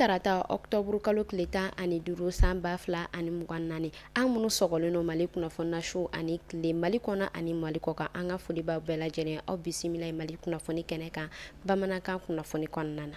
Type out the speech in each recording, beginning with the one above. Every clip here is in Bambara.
tarata ɔkutɔburu kalo tile 15 san 2024, an minnu sɔgɔlen don Mali kunnafoni na su ani tile, Mali kɔnɔ ani Mali kɔkan, an ka foli b'aw bɛɛ lajɛlen, aw bisimila Mali kunnafoni kɛnɛ kan bamanankan kunnafoni kɔnɔna na.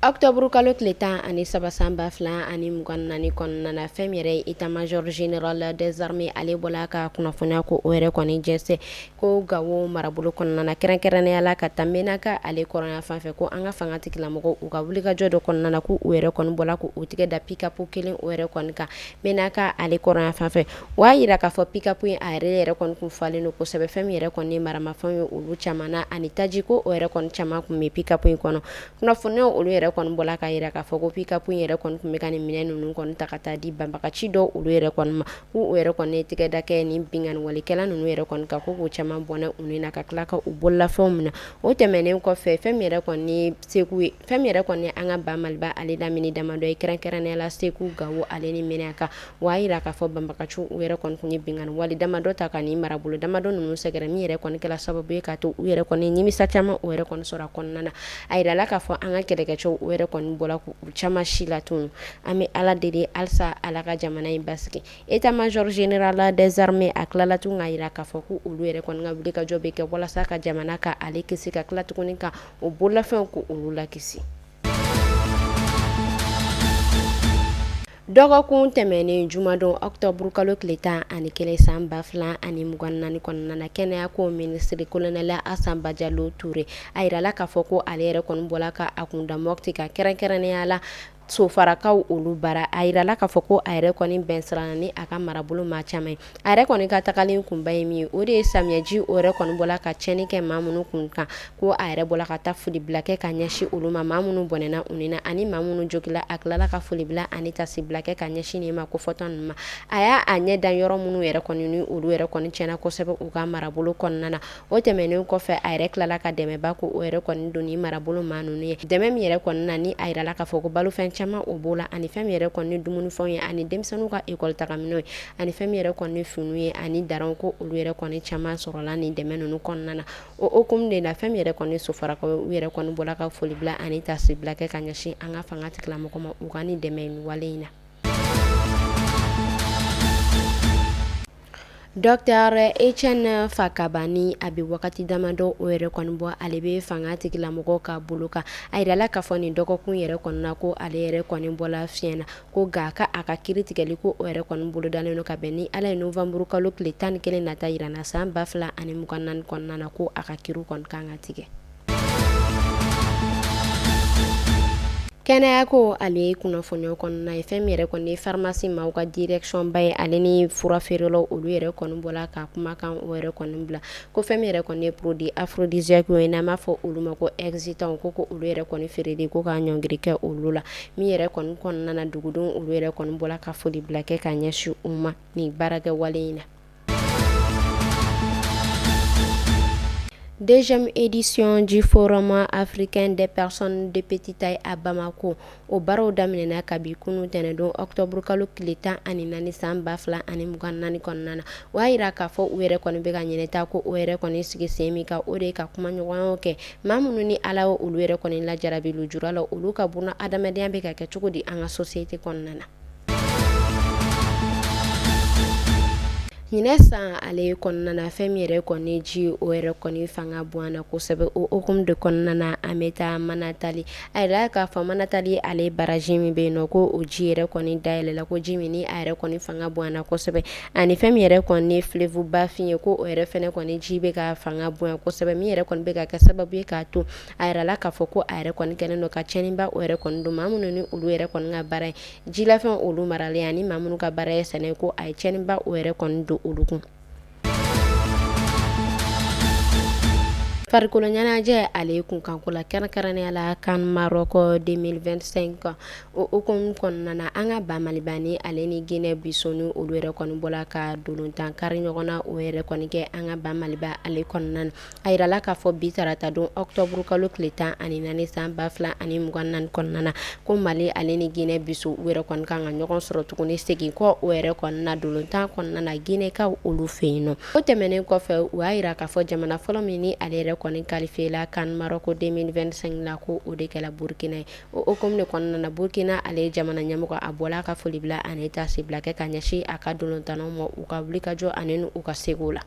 Ɔkutɔburu kalo tile 13 san 2024 kɔnɔna na, fɛn min yɛrɛ ye état major général des armées ale bɔla ka kunnafoniya ko o yɛrɛ kɔni jɛnsɛn ko Gawo marabolo kɔnɔna na, kɛrɛnkɛrɛnnenya la ka taa Menaka ale kɔrɔnya fan fɛ, ko an ka fanga tigilamɔgɔw u ka wulikajɔ dɔ kɔnɔna na, ko u yɛrɛ kɔni bɔla k'u tigɛ da pick-up kelen o yɛrɛ kɔni kan Menaka ale kɔrɔnya fan fɛ. O y'a jira k'a fɔ pick-up in a yɛrɛ kɔni kun falen don kosɛbɛ, fɛn min yɛrɛ kɔni ye maramafɛnw ye olu caman na ani taji ko o yɛrɛ kɔni caman tun bɛ pick-up in kɔnɔ. Kunnafoniyaw olu yɛrɛ kɔni bɔla k'a jira k'a fɔ ko pick-up in yɛrɛ kɔni tun bɛ ka nin minɛn ninnu kɔni ta ka taa di banbagaci dɔw olu yɛrɛ kɔni ma, k'u u yɛrɛ kɔni ye tigɛ da kɛ nin binkanni walekɛla ninnu yɛrɛ kɔni kan, ko k'u caman bɔnɛ u ni na ka tila ka u bololafɛnw minɛ. O tɛmɛnen kɔfɛ, fɛn min yɛrɛ kɔni ye Segu ye, fɛn min yɛrɛ kɔni an ka ba Maliba ale lamini damadɔ ye, kɛrɛnkɛrɛnnenya la Segu, Gawo ale ni Menaka, o y'a jira k'a fɔ banbagaciw u yɛrɛ kɔni tun ye binkanni wale damadɔ ta ka nin marabolo damadɔ ninnu sɛgɛrɛ, min yɛrɛ kɔni kɛra sababu ye k'a to u yɛrɛ kɔni nimisa caman o yɛrɛ kɔni sɔrɔ a kɔnɔna na. A jirala k'a fɔ an ka kɛlɛkɛcɛw u yɛrɛ kɔni bɔra k'u caman si latunu. An bɛ Ala deli halisa Ala ka jamana in basigi. État major général des armées a tilala tun k'a jira k'a fɔ ko olu yɛrɛ kɔni ka wulikajɔ bɛ kɛ walasa ka jamana ka ale kisi, ka tila tuguni ka o bololafɛnw ko olu lakisi. Dɔgɔkun tɛmɛnen jumadon ɔkutɔburu kalo tile 11 san 2024 kɔnɔna na, kɛnɛya ko minisiri kolonɛli Asan Bajalo Ture a jirala k'a fɔ ko ale yɛrɛ kɔni bɔla ka a kun da Mɔti kan, kɛrɛnkɛrɛnnenya la Sofarakaw olu bara. A jirala k'a fɔ ko a yɛrɛ kɔni bɛn sira ni a ka marabolo maa caman ye. A yɛrɛ kɔni ka tagali kunba ye min ye, o de ye samiyɛji o yɛrɛ kɔni bɔla ka tiɲɛni kɛ maa minnu kun kan, ko a yɛrɛ bɔla ka taa foli bila kɛ ka ɲɛsin olu ma, maa minnu bɔnɛna u ni na ani maa minnu jogila. A tilala ka foli bila ani taasibila kɛ ka ɲɛsin nin maa kofɔtɔ ninnu ma. A y'a a ɲɛ da yɔrɔ minnu yɛrɛ kɔni ni olu yɛrɛ kɔni tiɲɛna kosɛbɛ u ka marabolo kɔnɔna na. O tɛmɛnen kɔfɛ, a yɛrɛ tilala ka dɛmɛba ko o yɛrɛ kɔni don ni marabolo maa ninnu ye, dɛmɛ min yɛrɛ kɔni na ni a jirala k'a fɔ ko balofɛn caman o b'o la, ani fɛn min yɛrɛ kɔni dumunifɛnw ye, ani denmisɛnninw ka ekɔli tagaminɛnw ye, ani fɛn min yɛrɛ kɔni finiw ye ani daranw, ko olu yɛrɛ kɔni caman sɔrɔla nin dɛmɛ ninnu kɔnɔna na. O hukumu de la, fɛn min yɛrɛ kɔni Sofarakaw u yɛrɛ kɔni bɔla ka foli bila ani taasibila kɛ ka ɲɛsin an ka fanga tigilamɔgɔ ma u ka nin dɛmɛ wale in na. Docteur Etienne Fakaba ni a bɛ wagati damadɔ o yɛrɛ kɔni bɔ, ale bɛ fanga tigilamɔgɔw ka bolo kan. A jirala k'a fɔ nin dɔgɔkun yɛrɛ kɔnɔna ko ale yɛrɛ kɔni bɔla fiɲɛ na, ko nka ka a ka kiri tigɛli ko o yɛrɛ kɔni bolodalen don ka bɛn ni Ala ye novembre kalo tile 11 nata jira na san 2024 kɔnɔna na, ko a ka kiri kɔni kan ka tigɛ. Kɛnɛya ko ale kunnafoniya kɔnɔna ye, fɛn min yɛrɛ kɔni ye pharmacie maaw ka direction ba ye, ale ni fura feerelaw olu yɛrɛ kɔni bɔla ka kumakan o yɛrɛ kɔni bila, ko fɛn min yɛrɛ kɔni ye produit aphrodisiaque ye, n'an b'a fɔ olu ma ko excitant, ko olu yɛrɛ kɔni feereli ko ka ɲɔngiri kɛ olu la. Min yɛrɛ kɔni kɔnɔna na, dugudenw olu yɛrɛ kɔni bɔla ka foli bila kɛ ka ɲɛsin u ma nin baarakɛ wale in na. Deuxième édition du Forum africain des personnes de petite taille à Bamako, o baaraw daminɛna kabi kunun tɛnɛndon octobre kalo tile 14 san 2024 kɔnɔna na. O y'a jira k'a fɔ u yɛrɛ kɔni bɛ ka ɲɛnɛta ko o yɛrɛ kɔni sigi sen min kan, o de ye ka kumaɲɔgɔnyaw kɛ maa minnu ni Ala ye olu yɛrɛ kɔni lajarabi lujura la, olu ka buna adamadenya bɛ ka kɛ cogo di an ka société kɔnɔna na. Ɲinɛ san ale kɔnɔna na, fɛn min yɛrɛ kɔni ji o yɛrɛ kɔni fanga bonyana kosɛbɛ. O hukumu de kɔnɔna na, an bɛ taa Manatali. A yɛrɛ k'a fɔ Manatali ale barrage min bɛ yen nɔ, ko o ji yɛrɛ kɔni dayɛlɛla, ko ji min ni a yɛrɛ kɔni fanga bonyana kosɛbɛ, ani fɛn min yɛrɛ kɔni fleuve Bafin ye, ko o yɛrɛ fɛnɛ kɔni ji bɛ ka fanga bonya kosɛbɛ, min yɛrɛ kɔni bɛ ka kɛ sababu ye k'a to a yirala k'a fɔ ko a yɛrɛ kɔni kɛlen don ka tiɲɛniba o yɛrɛ kɔni don maa minnu ni olu yɛrɛ kɔni ka baara ye jilafɛn olu maralen ani maa minnu ka baara ye sɛnɛ, ko a ye tiɲɛniba o yɛrɛ kɔni don olu kun. Farikolo ɲɛnajɛ ale kunkanko la, kɛrɛnkɛrɛnnenya la CAN Maroc 2025, o hukumu kɔnɔna na, an ka ba Maliba ni ale ni Guinée Bissau ni olu yɛrɛ kɔni bɔla ka ntolantan kari ɲɔgɔn na o yɛrɛ kɔni kɛ an ka ba Maliba ale kɔnɔna na. A yirala k'a fɔ bi tarata don octobre kalo tile 14 san 2024 kɔnɔna na, ko Mali ale ni Guinée Bissau u yɛrɛ kɔni kan ka ɲɔgɔn sɔrɔ tuguni segin kɔ o yɛrɛ kɔnɔna na ntolantan kɔnɔna na Guinéekaw olu fɛ yen nɔ. O tɛmɛnen kɔfɛ, u y'a yira k'a fɔ jamana fɔlɔ min ni ale yɛrɛ kɔni qualifié la CAN Maroc 2025 la, ko o de kɛra Burkina ye. O hukumu de kɔnɔna na, Burkina ale ye jamana ɲɛmɔgɔ, a bɔla ka foli bila ani taasibila kɛ ka ɲɛsin a ka ntolantannaw ma u ka wulikajɔ ani u ka seko la.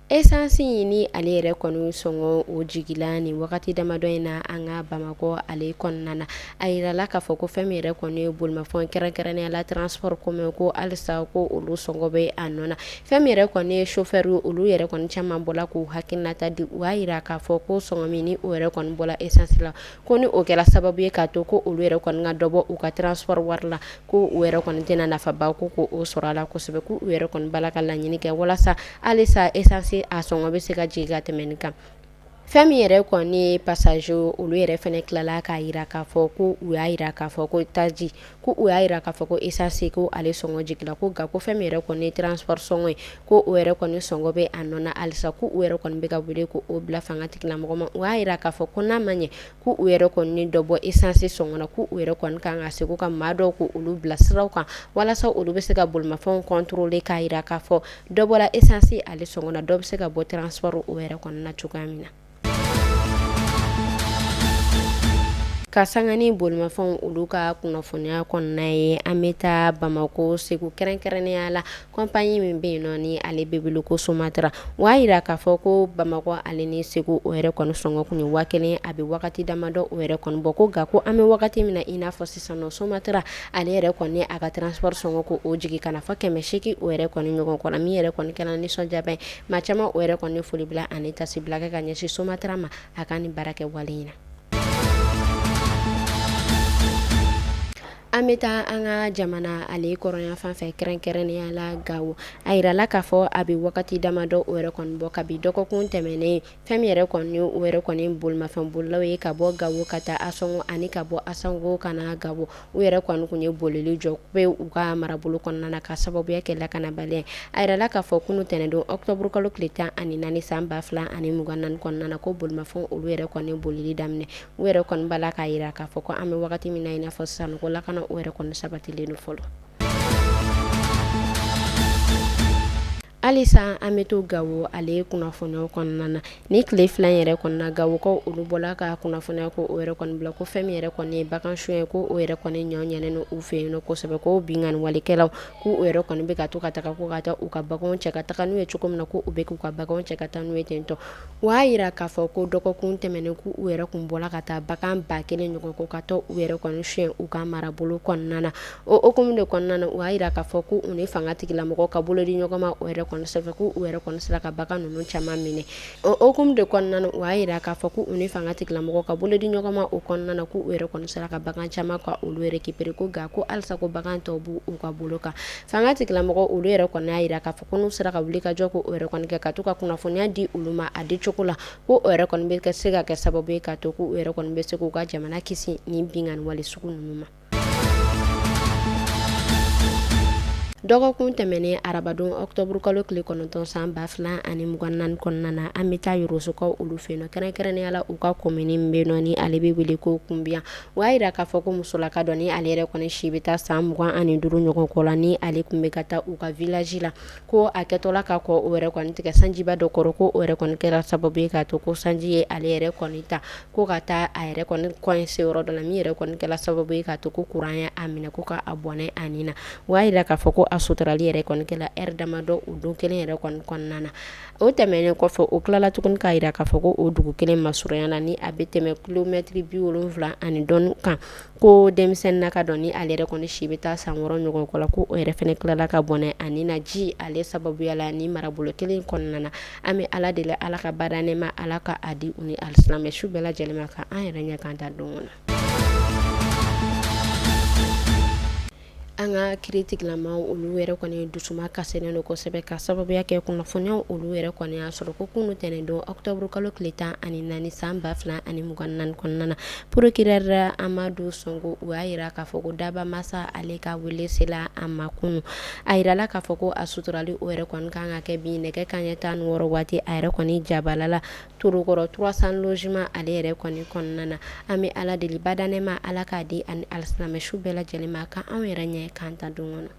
Essence ni ale yɛrɛ kɔni sɔngɔ o jigila ni wagati damadɔ in na an ka Bamakɔ ale kɔnɔna na. A yirala k'a fɔ ko fɛn min yɛrɛ kɔni ye bolimafɛn, kɛrɛnkɛrɛnnenya la transport commun, ko halisa ko olu sɔngɔ bɛ a nɔ na. Fɛn min yɛrɛ kɔni ye chauffeur, olu yɛrɛ kɔni caman bɔla k'u hakilinata di. U y'a yira k'a fɔ ko sɔngɔ min ni o yɛrɛ kɔni bɔla essence la, ko ni o kɛra sababu ye k'a to ko olu yɛrɛ kɔni ka dɔ bɔ u ka transport wari la, ko u yɛrɛ kɔni tɛna nafaba ko k'o sɔrɔ a la kosɛbɛ. Ko u yɛrɛ kɔni b'a la ka laɲini kɛ walasa halisa essence a sɔngɔ bɛ se ka jigin ka tɛmɛ nin kan. Fɛn min yɛrɛ kɔni ye passager, olu yɛrɛ fana tilala k'a yira k'a fɔ ko u y'a yira k'a fɔ ko taji, ko u y'a yira k'a fɔ ko essence ko ale sɔngɔ jigila, ko nka ko fɛn min yɛrɛ kɔni ye transport sɔngɔ ye, ko o yɛrɛ kɔni sɔngɔ bɛ a nɔ na halisa, ko u yɛrɛ kɔni bɛ ka wele ko o bila fanga tigilamɔgɔ ma. U y'a yira k'a fɔ ko n'a ma ɲɛ ko u yɛrɛ kɔni dɔ bɔ essence sɔngɔ na, ko u yɛrɛ kɔni kan ka se ka maa dɔw ko olu bila siraw kan walasa olu bɛ se ka bolimafɛnw contrôler, k'a yira k'a fɔ dɔ bɔra essence ale sɔngɔ na, dɔ bɛ se ka bɔ transport o yɛrɛ kɔni na cogoya min na. Ka sanga ni bolimafɛnw olu ka kunnafoniya kɔnɔna ye, an bɛ taa Bamakɔ Segu, kɛrɛnkɛrɛnnenya la compagnie min bɛ yen nɔ ni ale bɛ wele ko Somatra. U y'a yira k'a fɔ ko Bamakɔ ale ni Segu o yɛrɛ kɔni sɔngɔ kun ye 1000, a bɛ wagati damadɔ o yɛrɛ kɔni bɔ, ko nka ko an bɛ wagati min na i n'a fɔ sisan nɔ, Somatra ale yɛrɛ kɔni a ka transport sɔngɔ ko o jigin ka na fɔ 800 o yɛrɛ kɔni ɲɔgɔn kɔnɔ, min yɛrɛ kɔni kɛra nisɔndiyaba ye. Maa caman o yɛrɛ kɔni foli bila ani taasibila kɛ ka ɲɛsin Somatra ma a ka nin baara kɛ wale in na. An bɛ taa an ka jamana ale kɔrɔnyanfan fɛ, kɛrɛnkɛrɛnnenya la Gawo. A yirala k'a fɔ a bɛ wagati damadɔ o yɛrɛ kɔni bɔ kabi dɔgɔkun tɛmɛnen, fɛn min yɛrɛ kɔni o yɛrɛ kɔni bolimafɛn bolilaw ye ka bɔ Gawo ka taa Ansɔngo ani ka bɔ Ansɔngo ka na Gawo, u yɛrɛ kɔni tun ye bolili jɔ pewu u ka marabolo kɔnɔna na ka sababuya kɛ lakanabaliya ye. A yirala k'a fɔ kunun tɛnɛndon octobre kalo tile 14 san 2024 kɔnɔna na, ko bolimafɛn olu yɛrɛ kɔni bolili daminɛ. U yɛrɛ kɔni b'a la k'a yira k'a fɔ ko an bɛ wagati min na i n'a fɔ sisan, ko lakana o yɛrɛ kɔni sabatilen don fɔlɔ. Halisa an bɛ to Gawo ale kunnafoniyaw kɔnɔna na. Ni tile fila in yɛrɛ kɔnɔna, Gawokaw olu bɔla ka kunnafoniya ko o yɛrɛ kɔni bila ko fɛn min yɛrɛ kɔni ye bagan suɲɛ ye, ko o yɛrɛ kɔni ɲɔ ɲɛnen don u fɛ yen nɔ kosɛbɛ, ko binkanni walekɛlaw k'u yɛrɛ kɔni bɛ ka to ka taga ko ka taa u ka baganw cɛ ka taga n'u ye cogo min na, ko u bɛ k'u ka baganw cɛ ka taa n'u ye ten tɔ. U y'a yira k'a fɔ ko dɔgɔkun tɛmɛnen, k'u yɛrɛ kun bɔla ka taa bagan 1000 ɲɔgɔn ko ka taa u yɛrɛ kɔni suɲɛ u ka marabolo kɔnɔna na. O hukumu de kɔnɔna na, u y'a yira k'a fɔ ko u ni fanga tigilamɔgɔw ka bolo di ɲɔgɔn ma o yɛrɛ kɔni senfɛ, k'u yɛrɛ kɔni sera ka bagan ninnu caman minɛ. O hukumu de kɔnɔna na, u y'a yira k'a fɔ ko u ni fanga tigilamɔgɔw ka bolo di ɲɔgɔn ma o kɔnɔna na, k'u yɛrɛ kɔni sera ka bagan caman ka olu récupérer, ko nka ko halisa ko bagan tɔw b'u ka bolo kan. Fanga tigilamɔgɔw olu yɛrɛ kɔni y'a yira k'a fɔ ko n'u sera ka wuli ka jɔ ko o yɛrɛ kɔni kɛ ka to ka kunnafoniya di olu ma a di cogo la, ko o yɛrɛ kɔni bɛ se ka kɛ sababu ye k'a to k'u yɛrɛ kɔni bɛ se k'u ka jamana kisi nin binkanni wale sugu ninnu ma. Dɔgɔkun tɛmɛnen arabadon octobre kalo tile 9 san 2024 kɔnɔna na, an bɛ taa Yorosokaw olu fɛ yen nɔ, kɛrɛnkɛrɛnnenya la u ka commune min bɛ yen nɔ ni ale bɛ wele ko Kunbiya. U y'a yira k'a fɔ ko musolaka dɔ ni ale yɛrɛ kɔni si bɛ taa san 25 ɲɔgɔn kɔ la, ni ale tun bɛ ka taa u ka village la, ko a kɛtɔla ka kɔ o yɛrɛ kɔni tigɛ sanjiba dɔ kɔrɔ, ko o yɛrɛ kɔni kɛra sababu ye k'a to ko sanji ye ale yɛrɛ kɔni ta ko ka taa a yɛrɛ kɔni coincé yɔrɔ dɔ la, min yɛrɛ kɔni kɛra sababu ye k'a to ko courant ye a minɛ ko ka a bɔnɛ a ni na. U y'a yira k'a fɔ ko a suturali yɛrɛ kɔni kɛra heure damadɔ o don kelen yɛrɛ kɔni kɔnɔna na. O tɛmɛnen kɔfɛ, o tilala tuguni k'a yira k'a fɔ ko o dugu kelen masurunya na, ni a bɛ tɛmɛ kilomɛtiri 70 ani dɔɔni kan, ko denmisɛnninnaka dɔ ni ale yɛrɛ kɔni si bɛ taa san 6 ɲɔgɔn kɔ la, ko o yɛrɛ fana tilala ka bɔnɛ a ni na ji ale sababuya la ni marabolo kelen kɔnɔna na. An bɛ Ala deli, Ala ka bada nɛɛma, Ala ka a di u ni alisilamɛ su bɛɛ lajɛlen ma, ka an yɛrɛ ɲɛ k'an ta don na. An ka kiritigilamaw olu yɛrɛ kɔni dusuma kasilen don kosɛbɛ ka sababuya kɛ kunnafoniyaw olu yɛrɛ kɔni y'a sɔrɔ ko kunun tɛnɛndon octobre kalo tile 14 san 2024 kɔnɔna na, procureur Amadu Sɔngo u y'a jira k'a fɔ ko daba masa ale ka wele sela a ma kunun. A jirala k'a fɔ ko a suturali o yɛrɛ kɔni kan ka kɛ bi nɛgɛ kanɲɛ 16 waati a yɛrɛ kɔni jabala la Torokɔrɔ 300 logements ale yɛrɛ kɔni kɔnɔna na. An bɛ Ala deli bada nɛɛma Ala k'a di ani alisilamɛ su bɛɛ lajɛlen ma ka anw yɛrɛ ɲɛ k'an ta don kɔnɔ.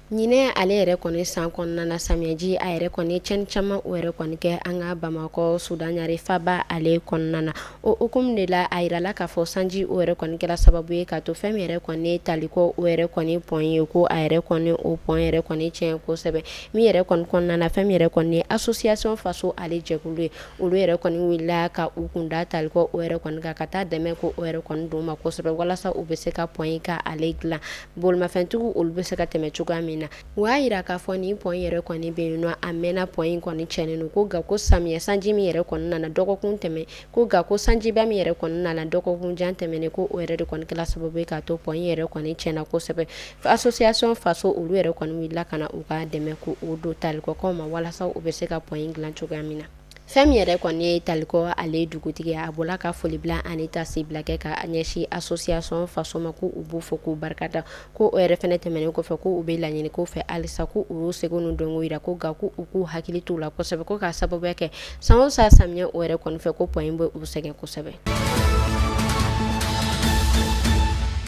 Ɲinɛ ale yɛrɛ kɔni san kɔnɔna na samiyɛji a yɛrɛ kɔni cɛnni caman o yɛrɛ kɔni kɛ an ka Bamakɔ Sudan Ɲare faba ale kɔnɔna na. O hukumu de la a jirala k'a fɔ sanji o yɛrɛ kɔni kɛra sababu ye k'a to fɛn min yɛrɛ kɔni Talikɔ o yɛrɛ kɔni pont ye ko a yɛrɛ kɔni o pont yɛrɛ kɔni tiɲɛ kosɛbɛ. Min yɛrɛ kɔni kɔnɔna na fɛn min yɛrɛ kɔni association faso ale jɛkulu ye olu yɛrɛ kɔni wulila ka u kunda Talikɔ o yɛrɛ kɔni kan ka taa dɛmɛ ko o yɛrɛ kɔni don ma kosɛbɛ walasa u bɛ se ka pont in ka ale dilan bolimafɛntigiw olu bɛ se ka tɛmɛ cogoya min na. U y'a jira k'a fɔ nin pont yɛrɛ kɔni bɛ yen nɔ a mɛnna pont in kɔni tiɲɛnen don ko nka ko samiyɛ sanji min yɛrɛ kɔni nana dɔgɔkun tɛmɛ ko nka ko sanjiba min yɛrɛ kɔni nana dɔgɔkun jan tɛmɛnen ko o yɛrɛ de kɔni kɛra sababu ye k'a to pont in yɛrɛ kɔni tiɲɛna kosɛbɛ. Association faso olu yɛrɛ kɔni wulila ka na u ka dɛmɛ ko o don Talikɔkaw ma walasa u bɛ se ka pont in dilan cogoya min na. Fɛn min yɛrɛ kɔni ye Talikɔ ale dugutigi a bɔla ka folibila ani taasibila kɛ ka ɲɛsin association faso ma ko u b'u fo k'u barikada ko o yɛrɛ fɛnɛ tɛmɛnen kɔfɛ ko u bɛ laɲini ko fɛ halisa ko u y'u seko n'u dɔnko jira ko nka ko u k'u hakili t'u la kosɛbɛ ko k'a sababuya kɛ san o san samiyɛ o yɛrɛ kɔni fɛ ko pont in bɛ u sɛgɛn kosɛbɛ.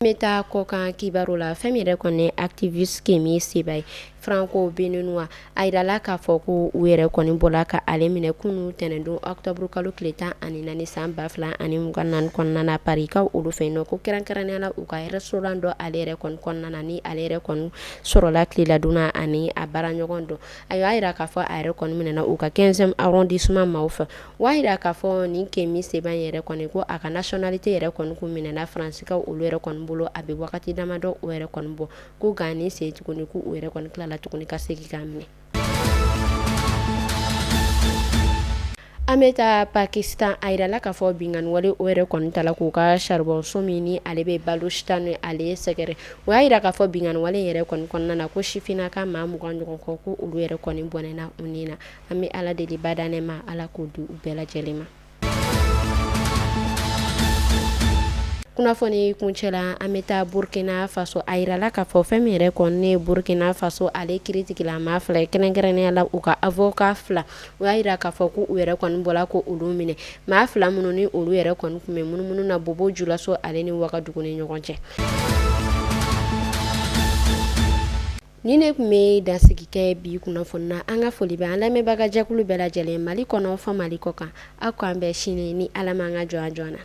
An bɛ taa kɔkan kibaru la fɛn min yɛrɛ kɔni activiste Kemi Seba ye Franco Béninois a jirala k'a fɔ ko u yɛrɛ kɔni bɔla ka ale minɛ kunun tɛnɛndon octobre kalo tile 14 san 2024 kɔnɔna na Paris kaw olu fɛ yen nɔ ko kɛrɛnkɛrɛnnenya la u ka restaurant dɔ ale yɛrɛ kɔni kɔnɔna na ni ale yɛrɛ kɔni sɔrɔla tileladun na ani a baaraɲɔgɔn dɔ. A y'a jira k'a fɔ a yɛrɛ kɔni minɛna u ka 15e arrondissement maaw fɛ. O y'a jira k'a fɔ nin Kemi Seba in yɛrɛ kɔni ko a ka nationalité yɛrɛ kɔni kun minɛna Faransikaw olu yɛrɛ kɔni bolo a bɛ wagati damadɔ o yɛrɛ kɔni bɔ. Ko nka nin sen tuguni ko u yɛrɛ kɔni tilala tuguni ka segin k'a minɛ. An bɛ taa Pakistan a jirala k'a fɔ binkanniwale o yɛrɛ kɔni tala k'u ka charbon so min ni ale bɛ Balochistan ale sɛgɛrɛ. O y'a jira k'a fɔ binkanniwale yɛrɛ kɔni kɔnɔna na ko sifinnaka maa 20 ɲɔgɔn kɔ ko olu yɛrɛ kɔni bɔnɛna u ni na. An bɛ Ala deli bada nɛɛma Ala k'o di u bɛɛ lajɛlen ma. Kunnafoni kuncɛ la an bɛ taa Burkina Faso a jirala k'a fɔ fɛn min yɛrɛ kɔni ye Burkina Faso ale kiritigilama fila ye kɛrɛnkɛrɛnnenya la u ka avocat fila u y'a jira k'a fɔ ko u yɛrɛ kɔni bɔla ko olu minɛ maa fila minnu ni olu yɛrɛ kɔni tun bɛ munumunu na Bobo Julaso ale ni Wagadugu ni ɲɔgɔn cɛ. Nin de tun bɛ dansigi kɛ bi kunnafoni na an ka foli bɛ an lamɛnbaga jɛkulu bɛɛ lajɛlen Mali kɔnɔ fɔ Mali kɔ kan aw k'an bɛn sini ni Ala m'an ka jɔn jɔn na.